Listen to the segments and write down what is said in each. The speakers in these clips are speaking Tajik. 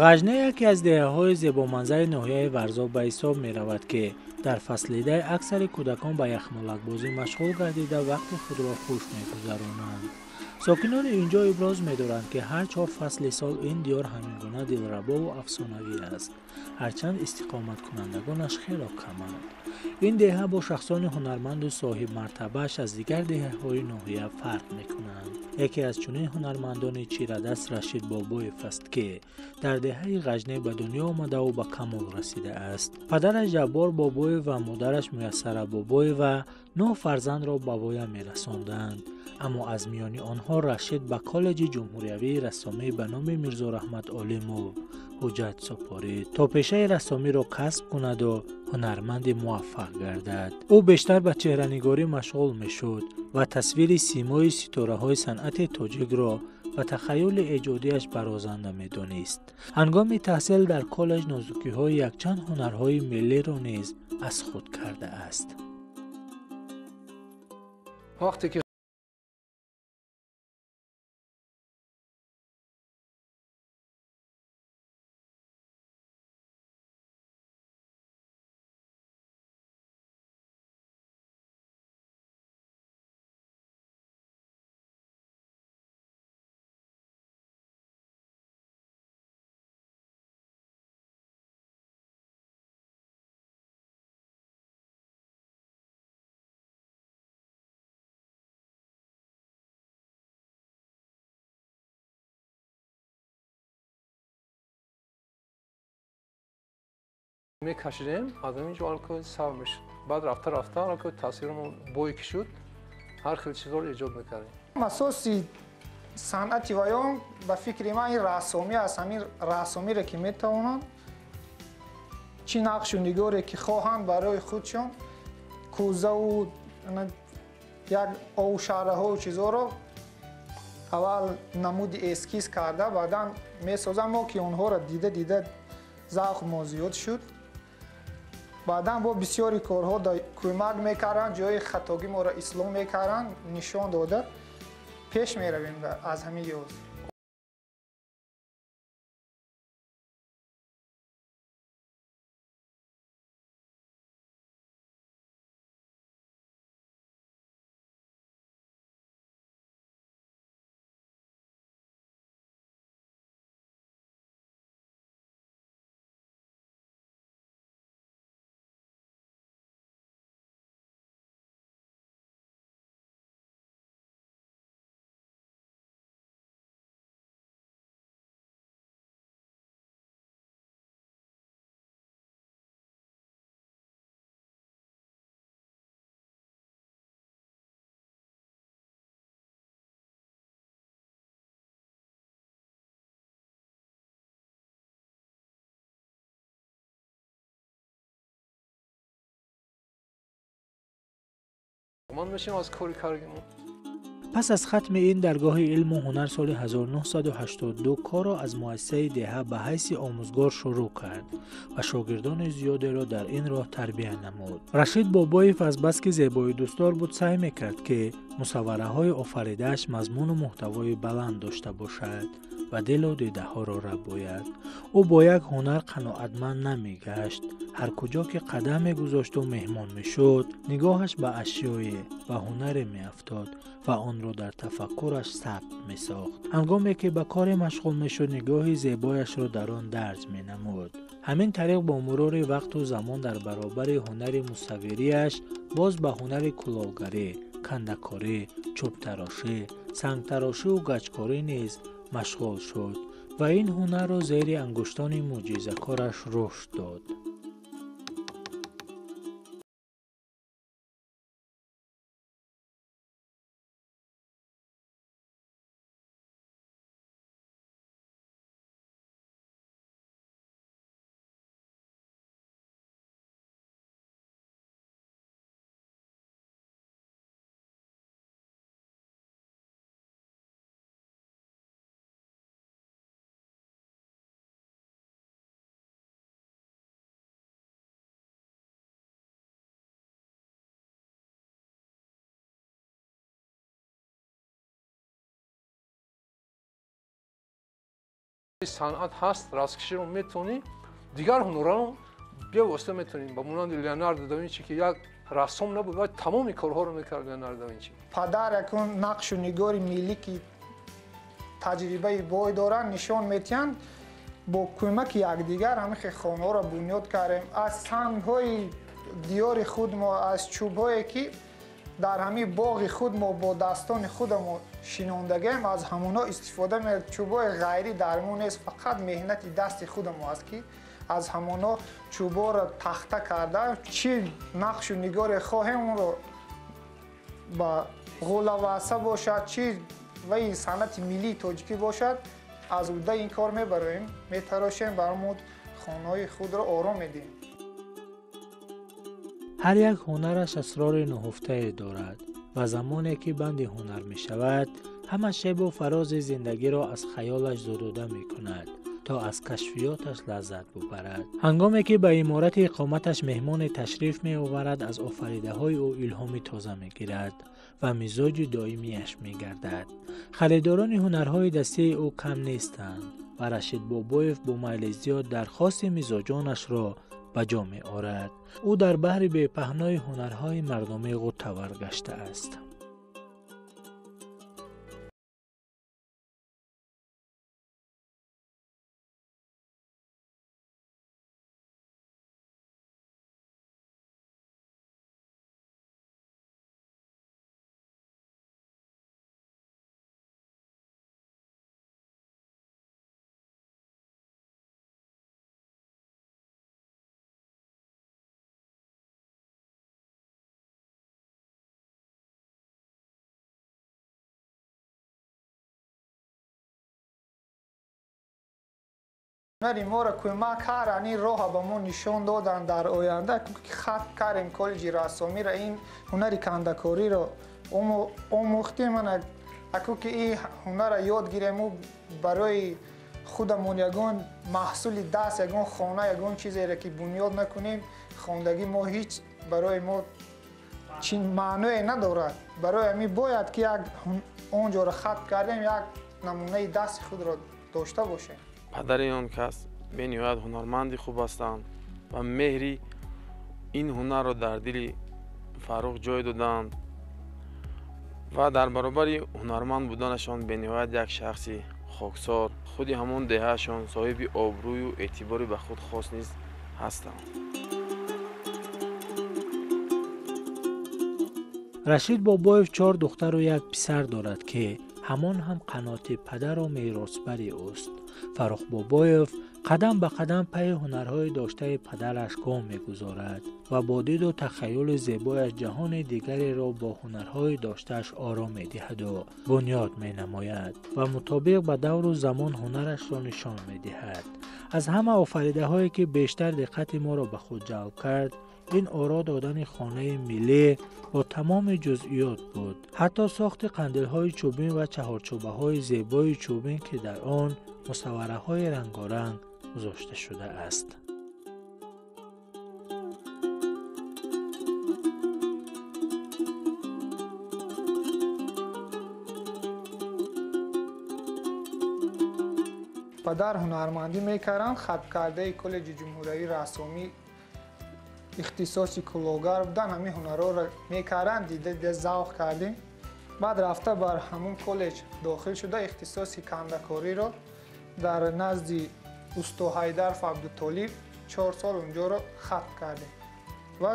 Ғаҷне яке аз деҳаҳои зебоманзари ноҳияи Варзоб ба ҳисоб меравад, ки дар фасли дай аксари кӯдакон ба яхмолакбозӣ машғул гардида, вақти худро хуш мегузаронанд. Сокинони ин ҷо иброз медоранд, ки ҳар чор фасли сол ин диёр ҳамин гуна дилрабову афсонавӣ аст, ҳарчанд истиқоматкунандагонаш хело каманд. Ин деҳа бо шахсони ҳунарманду соҳибмартабааш аз дигар деҳаҳои ноҳия фарқ мекунанд. Яке аз чунин ҳунармандони чирадаст Рашид Бобоев аст, ки дар деҳаи Ғаҷне ба дунё омадаву ба камол расидааст. Падараш Ҷаббор Бобоев ва модараш Муяссара Бобоева 9 фарзандро ба воя мерасонданд, аммо аз миёни онҳо Рашид ба коллеҷи ҷумҳуриявии рассомӣ ба номи Мирзо Раҳмат Олимов ҳуҷҷат супорид, то пешаи рассомиро касб кунаду ҳунарманди муваффақ гардад. Ӯ бештар ба чеҳранигорӣ машғул мешуд ва тасвири симои ситораҳои санъати тоҷикро ба тахайюли эҷодиаш барозанда медонист. Ҳангоми таҳсил дар коллеҷ нозукиҳои якчанд ҳунарҳои миллиро низ аз худ кардааст. Вақте ки мекашидем, аз ҳамин ҷо аллакай сар мешуд. Баъд рафта рафта аллакай таъсирамон бое ки шуд, ҳар хел чизҳоро эҷод мекардем. Асоси санъати ваён ба фикри ман ин рассомӣ аст. Ҳамин рассомире ки метавонанд чӣ нақшу нигоре ки хоҳанд барои худшон, кӯзаву як овшаҳраҳову чизҳоро аввал намуди эскиз карда, баъдан месозанд. Мо ки онҳоро дида дида завқ мо зиёд шуд. Баъдан бо бисёри корҳо кӯмак мекарданд, ҷои хатогӣ моро ислоҳ мекарданд, нишон дода пеш меравем аз ҳамин лиҳоз. Ман мешим аз кори каргимон. Пас аз хатми ин даргоҳи илму ҳунар соли 1982 корро аз муассисаи деҳа ба ҳайси омӯзгор шурӯъ кард ва шогирдони зиёдеро дар ин роҳ тарбия намуд. Рашид Бобоев азбаски зебоидӯстдор буд, саъй мекард, ки мусаввараҳои офаридааш мазмуну муҳтавои баланд дошта бошад ва дилу дидаҳоро рабояд. Ӯ бо як ҳунар қаноатманд намегашт. Ҳар куҷо ки қадам мегузошту меҳмон мешуд, нигоҳаш ба ашёе ва ҳунаре меафтод ва онро дар тафаккураш сабт месохт. Ҳангоме ки ба коре машғул мешуд, нигоҳи зебояшро дар он дарҷ менамуд. Ҳамин тариқ бо мурури вақту замон дар баробари ҳунари мусаввириаш боз ба ҳунари кулолгарӣ, кандакорӣ, чӯбтарошӣ, сангтарошиву гачкорӣ низ машғул шуд ва ин ҳунарро зери ангуштони мӯъҷизакораш рушд дод. Санъат ҳаст, расмкаширо метавонӣ, дигар ҳунарро бевосита метавонӣ. Ба монанди Леонардо да Винчи, ки як рассом набуд, вай тамоми корҳоро мекард Леонардо да Винчи. Падар якун нақшу нигори миллӣ, ки таҷрибаи бой доранд, нишон метиҳанд. Бо кӯмаки якдигар ҳамин хонаҳоро бунёд кардем. Аз сангҳои диёри худ мо, аз чӯбҳое ки дар ҳамин боғи худ мо бо дастони худамо шинондагем, аз ҳамонҳо истифода мекунем. Чӯбҳои ғайрӣ дар мо нест, фақат меҳнати дасти худамо аст, ки аз ҳамонҳо чӯбҳоро тахта карда, чӣ нақшу нигоре хоҳем, онро ба ғулаваса бошад, чӣ ваи санъати миллии тоҷикӣ бошад, аз ӯҳдаи ин кор мебароем, метарошем, барои хонаҳои худро ором медиҳем. Ҳар як ҳунараш асрори нуҳуфтае дорад ва замоне ки банди ҳунар мешавад, ҳама шебу фарози зиндагиро аз хаёлаш зудуда мекунад, то аз кашфиёташ лаззат бубарад. Ҳангоме ки ба иморати иқоматаш меҳмоне ташриф меоварад, аз офаридаҳои ӯ илҳоми тоза мегирад ва мизоҷи доимияш мегардад. Харидорони ҳунарҳои дастии ӯ кам нестанд ва Рашид Бобоев бо майли зиёд дархости мизоҷонашро ба ҷо меорад. Ӯ дар баҳри бепаҳнои ҳунарҳои мардумӣ ғӯтавар гаштааст. Ҳунари моро кӯмак кард, ин роҳа ба мо нишон доданд. Дар оянда ки хатм кардем коллеҷи рассомиро, ин ҳунари кандакориро омӯхтем. Аку ки ин ҳунарро ёд гирем, барои худамон ягон маҳсули даст, ягон хона, ягон чизеро ки бунёд накунем, хондагӣ мо ҳеҷ барои мо чи маъное надорад. Барои ҳамин бояд ки як он ҷоро хатм кардем, як намунаи дасти худро дошта бошем. Падари он кас бениҳоят ҳунарманди хуб ҳастанд ва меҳри ин ҳунарро дар дили Фаррух ҷой доданд ва дар баробари ҳунарманд буданашон бениҳоят як шахси хоксор, худи ҳамон деҳаашон соҳиби обрӯю эътибори ба худ хос низ ҳастанд. Рашид Бобоев 4 духтару як писар дорад, ки ҳамон ҳам қаноти падару меросбари ӯст. Фаррух Бобоев қадам ба қадам пайи ҳунарҳои доштаи падараш гом мегузорад ва бо диду тахайюли зебояш ҷаҳони дигареро бо ҳунарҳои доштааш ором медиҳаду бунёд менамояд ва мутобиқ ба давру замон ҳунарашро нишон медиҳад. Аз ҳама офаридаҳое ки бештар диққати моро ба худ ҷалб кард, ин оро додани хонаи миллӣ бо тамоми ҷузъиёт буд. Ҳатто сохти қандилҳои чӯбин ва чаҳорчӯбаҳои зебои чӯбин, ки дар он мусаввараҳои рангоранг гузошта шудааст. Падар ҳунармандӣ мекарданд, хатмкардаи коллеҷи ҷумҳуриявии рассомӣ, ихтисоси кулогар буданд, ҳамин ҳунарҳоро мекарданд, дида дида завқ кардем. Баъд рафта бар ҳамун коллеҷ дохил шуда, ихтисоси кандакориро дар назди усто Ҳайдаров Абдутолиб 4 сол унҷоро хатм кардем ва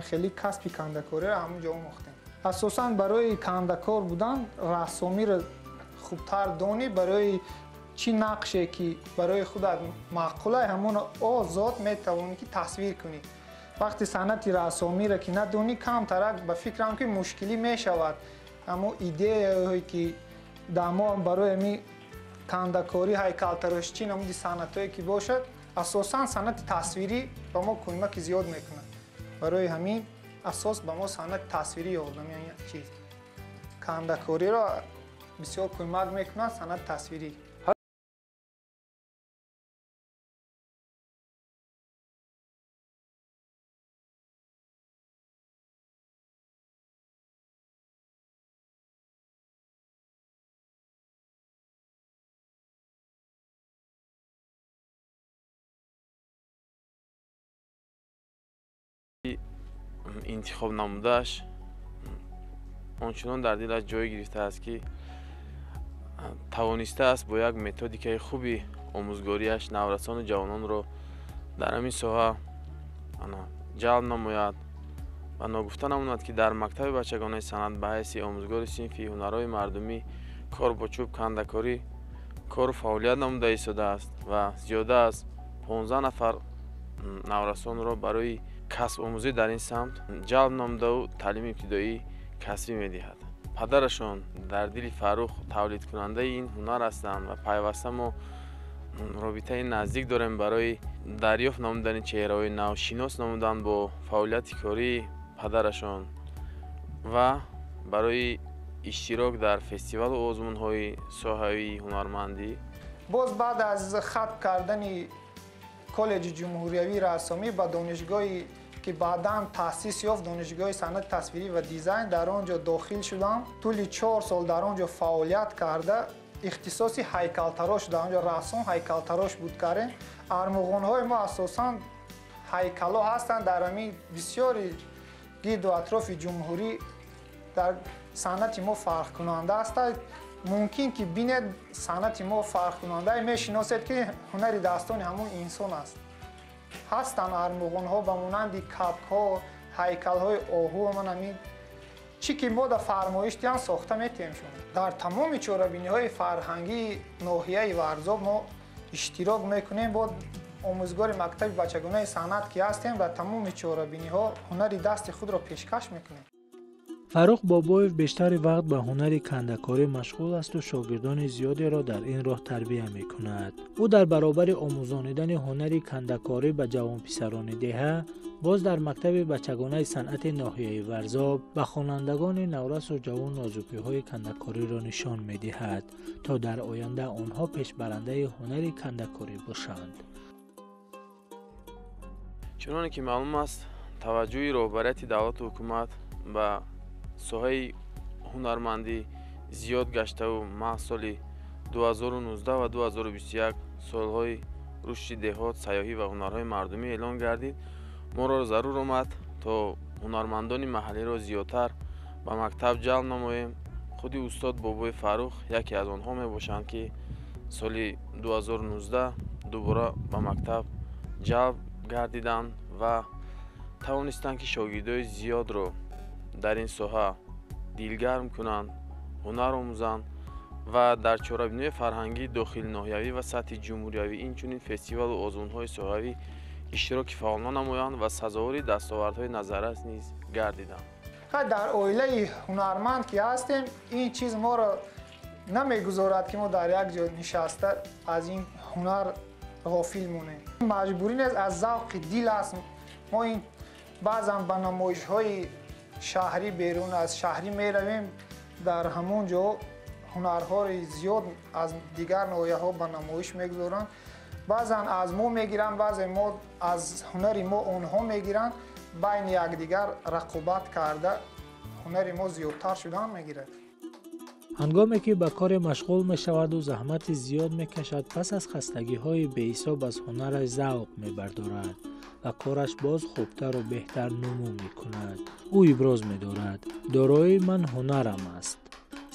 хеле касби кандакориро ҳамун ҷо омӯхтем. Асосан барои кандакор будан рассомиро хубтар донӣ, барои чӣ нақше ки барои худат маъқул ай, ҳамонро озод метавонӣ ки тасвир кунӣ. Вақти санъати рассомиро ки надонӣ, камтарак ба фикрам ки мушкилӣ мешавад. Ҳамо идеяҳое ки дар мо барои ҳамин кандакорӣ, ҳайкалтарошчӣ намуди санъатҳое ки бошад, асосан санъати тасвирӣ ба мо кӯмаки зиёд мекунад. Барои ҳамин асос ба мо санъати тасвирӣ ёрдам, яъне чиз кандакориро бисёр кӯмак мекунад санъати тасвирӣ. интихоб намудааш ончунон дар дилаш ҷой гирифтааст, ки тавонистааст бо як методикаи хуби омӯзгориаш наврасону ҷавононро дар ҳамин соҳа ҷалб намояд. Ва ногуфта намонад, ки дар мактаби бачагонаи санъат ба ҳайси омӯзгори синфи ҳунарҳои мардумӣ, кор бо чӯб, кандакорӣ кору фаъолият намуда истодааст ва зиёда аз 15 нафар наврасонро барои касбомӯзӣ дар ин самт ҷалб намудаву таълими ибтидоӣ касбӣ медиҳад. Падарашон дар дили Фаррух тавлидкунандаи ин ҳунар ҳастанд ва пайваста мо робитаи наздик дорем барои дарёфт намудани чеҳраҳои нав, шинос намудан бо фаъолияти кории падарашон ва барои иштирок дар фестивалу озмунҳои соҳавии ҳунармандӣ. Боз баъд аз хатм кардани коллеҷи ҷумҳуриявии рассомӣ ба донишгоҳи ки баъдан таъсис ёфт, донишгоҳи санъати тасвирӣ ва дизайн, дар он ҷо дохил шудам. Тӯли 4 сол дар он ҷо фаъолият карда, ихтисоси ҳайкалтарош, дар он ҷо рассом ҳайкалтарош буд кардем. Армуғонҳои мо асосан ҳайкалҳо ҳастанд. Дар ҳамин бисёри гирду атрофи ҷумҳурӣ дар санъати мо фарқкунанда аст. Мумкин ки бинед санъати мо фарқкунанда, мешиносед ки ҳунари дастони ҳамон инсон аст. Ҳастанд армуғонҳо ба монанди капкҳо, ҳайкалҳои оҳу, ман ҳамин чӣ ки мо дар фармоиш диҳанд сохта метиҳем шумо. Дар тамоми чорабиниҳои фарҳангии ноҳияи Варзоб мо иштирок мекунем. Бо омӯзгори мактаби бачагонаи санъат ки ҳастем, дар тамоми чорабиниҳо ҳунари дасти худро пешкаш мекунем. Фаррух Бобоев бештари вақт ба ҳунари кандакорӣ машғул асту шогирдони зиёдеро дар ин роҳ тарбия мекунад. Ӯ дар баробари омӯзонидани ҳунари кандакорӣ ба ҷавонписарони деҳа, боз дар мактаби бачагонаи санъати ноҳияи Варзоб ба хонандагони наврасу ҷавон нозукиҳои кандакориро нишон медиҳад, то дар оянда онҳо пешбарандаи ҳунари кандакорӣ бошанд. Чуноне ки маълум аст, таваҷҷӯҳи роҳбарияти давлату ҳукумат ба соҳаи ҳунармандӣ зиёд гаштаву маҳз соли 2019 ва 2021 солҳои рушди деҳот, сайёҳӣ ва ҳунарҳои мардумӣ эълон гардид. Моро зарур омад то ҳунармандони маҳаллиро зиёдтар ба мактаб ҷалб намоем. Худи устод Бобои Фаррух яке аз онҳо мебошанд, ки соли 2019 дубора ба мактаб ҷалб гардиданд ва тавонистанд, ки шогирдои зиёдро дар ин соҳа дилгарм кунанд, ҳунар омӯзанд ва дар чорабиниҳои фарҳангии дохилиноҳиявӣ ва сатҳи ҷумҳуриявӣ, инчунин фестивалу озмунҳои соҳавӣ иштироки фаъолона намоянд ва сазовори дастовардҳои назаррас низ гардиданд. Дар оилаи ҳунарманд ки ҳастем, ин чиз моро намегузорад, ки мо дар як ҷо нишаста аз ин ҳунар ғофил монем. Маҷбурӣ нест, аз завқи дил аст. Мо ин баъзан ба намоишҳои шаҳрӣ, берун аз шаҳрӣ меравем, дар ҳамон ҷо ҳунарҳои зиёд аз дигар ноҳияҳо ба намоиш мегузоранд. Баъзан аз мо мегиранд, баъзе мо аз ҳунари мо онҳо мегиранд. Байни якдигар рақобат карда ҳунари мо зиёдтар шудан мегирад. Ҳангоме ки ба коре машғул мешаваду заҳмати зиёд мекашад, пас аз хастагиҳои беҳисоб аз ҳунараш завқ мебардорад ва кораш боз хубтару беҳтар нумӯ мекунад. Ӯ иброз медорад: дорои ман ҳунарам аст.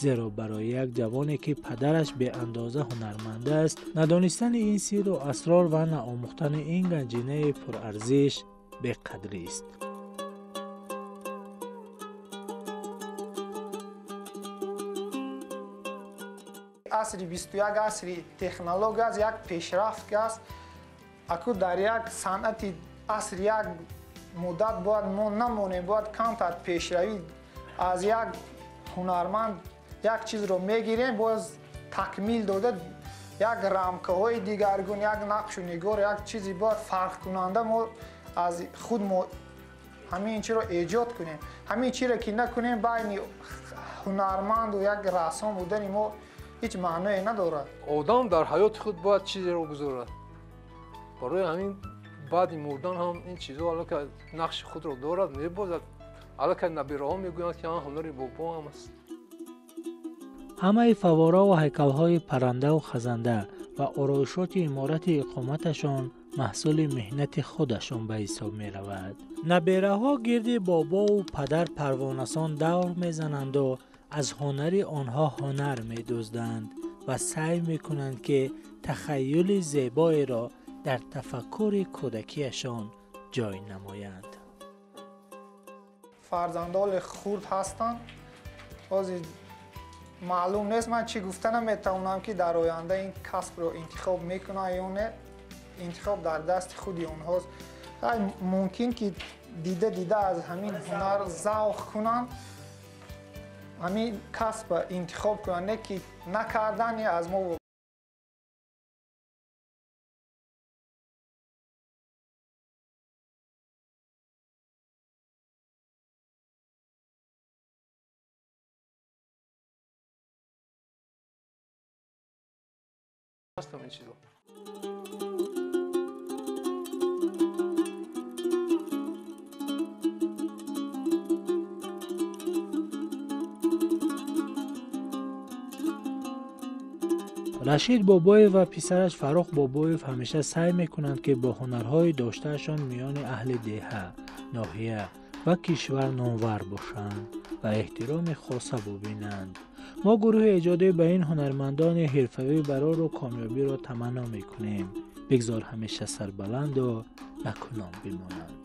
Зеро барои як ҷавоне ки падараш беандоза ҳунарманд аст, надонистани ин сирру асрор ва наомӯхтани ин ганҷинаи пурарзиш беқадрист. Асри 21 асри технология аст, як пешрафт аст. Аку дар як санъати асри як муддат бояд мо намонем, бояд камтар пешравӣ. Аз як ҳунарманд як чизро мегирем, боз такмил дода як рамкаҳои дигаргун, як нақшу нигор, як чизе бояд фарқкунанда мо аз худ мо ҳамин чиро эҷод кунем. Ҳамин чиро ки накунем, байни ҳунарманду як рассом будани мо ҳеҷ маъное надорад. Одам дар ҳаёти худ бояд чизеро гузорад. Барои ҳамин баъди мурдан ҳам ин чизҳо аллакай нақши худро дорад, мебозад. Аллакай набираҳо мегӯянд, ки ҳунари бобоам аст. Ҳамаи фавворау ҳайкалҳои паррандаву хазанда ва ороишоти иморати иқоматашон Маҳсули меҳнати худашон ба ҳисоб меравад. Набераҳо гирди бобову падар парвонасон давр мезананду аз ҳунари онҳо ҳунар медузданд ва саъй мекунанд, ки тахайюли зебоеро дар тафаккури кӯдакиашон ҷой намоянд. Фарзандоли хурд ҳастанд. Ҳозир маълум нест, ман чӣ гуфта наметавонам, ки дар оянда ин касбро интихоб мекунанд ё не. Интихоб дар дасти худи онҳост. Мумкин ки дида дида аз ҳамин ҳунар завқ кунанд, ҳамин касб интихоб кунанд, не ки накардани аз мо. Ҳастам ин чизо. Рашид Бобоев ва писараш Фаррух Бобоев ҳамеша саъй мекунанд, ки бо ҳунарҳои доштаашон миёни аҳли деҳа, ноҳия ва кишвар номвар бошанд ва эҳтироми хоса бубинанд. Мо гурӯҳи эҷодӣ ба ин ҳунармандони ҳирфавӣ барору комёбиро таманно мекунем. Бигзор ҳамеша сарбаланду накуном бимонанд.